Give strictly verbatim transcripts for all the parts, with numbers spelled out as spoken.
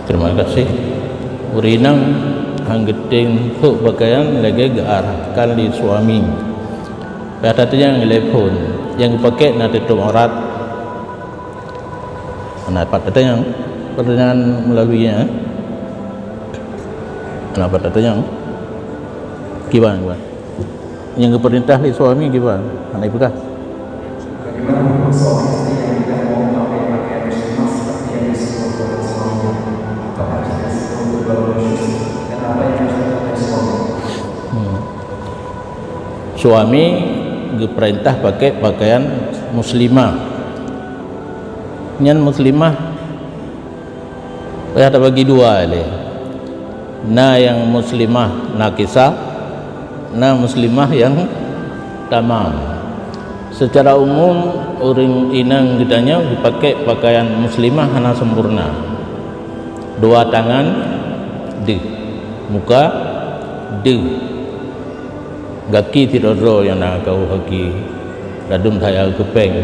Terima kasih. Ureueng inong han geutem peuet pakaian lagée geuarahkan lé suami. Payah tatanyong lé phon, nyang geupaké na teutup aurat. Hana pat tatanyong, pertanyaan melalui nya. Hana pat tatanyong. Kiban, kiban. Nyang geupeurintah lé suami kiban? Hana ipeugah. Bagaimana hukum suami istri yang tidak mau memakai pakaian muslimah seperti yang disuruh oleh suaminya? Apakah jika disuruh bergaul khusyuk? Dan apa yang harus dilakukan suami? Hmm. Suami geupeurintah pakai pakaian muslimah. Nyan muslimah payah tabagi dua lé. Na nyang muslimah nakisah, na muslimah nyang tamam. Secara umum, ureueng inong geutanyoe geupaké pakaian muslimah hana sempurna. Dua tangan deuh, muka deuh. Gaki sidroe-droe nyang na kawoe gaki, ladum saya keupeng.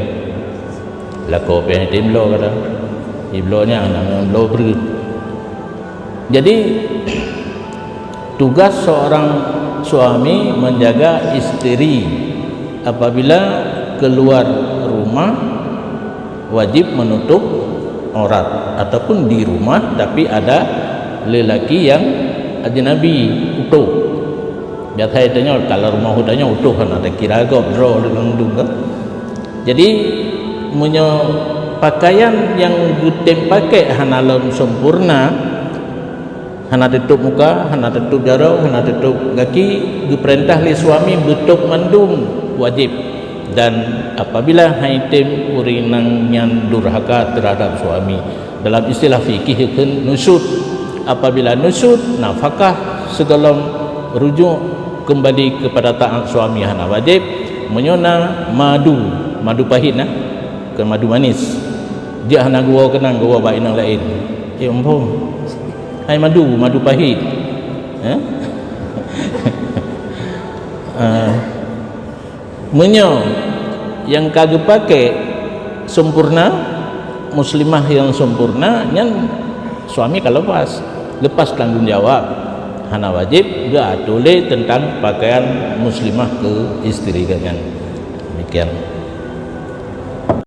Lakoe péng tém bloe kata. Di bloe nyan na bloe breueh. Jadi, tugas seorang suami menjaga istri apabila keluar rumah wajib menutup aurat, ataupun di rumah tapi ada lelaki yang ajnabi, utôh. Biasa tanyoe kalau rumoh tanyoe utôh kan ada kira gob droe leueng dum kan. Jadi meunyoe pakaian nyang geutem paké hana lom sempurna, hana teutup muka, hana teutup jaroe, hana teutup gaki, geupeurintah lé suami beutôp mandum wajéb. Dan apabila han item ureuëng nyan durhaka terhadap suami, dalam istilah fikih kheun nusyuz. Apabila nusyuz, nafakah sigohlom rujuk keumbali keupada taát suami hana wajéb. Meunyoe na madu, madu pahit na, keu madu manis, jeuet hana geuwoe keunan, geuwoe bak inong laén. Eh, muphom. Hai madu, madu pahit. Eh? Ah, meunyoe nyang ka geupaké sempurna, muslimah nyang sempurna, nyan suami ka lepas, lepas tanggong jawab, hana wajéb geuatoe lé teuntang pakaian muslimah keu istri geuh nyan. Demikian.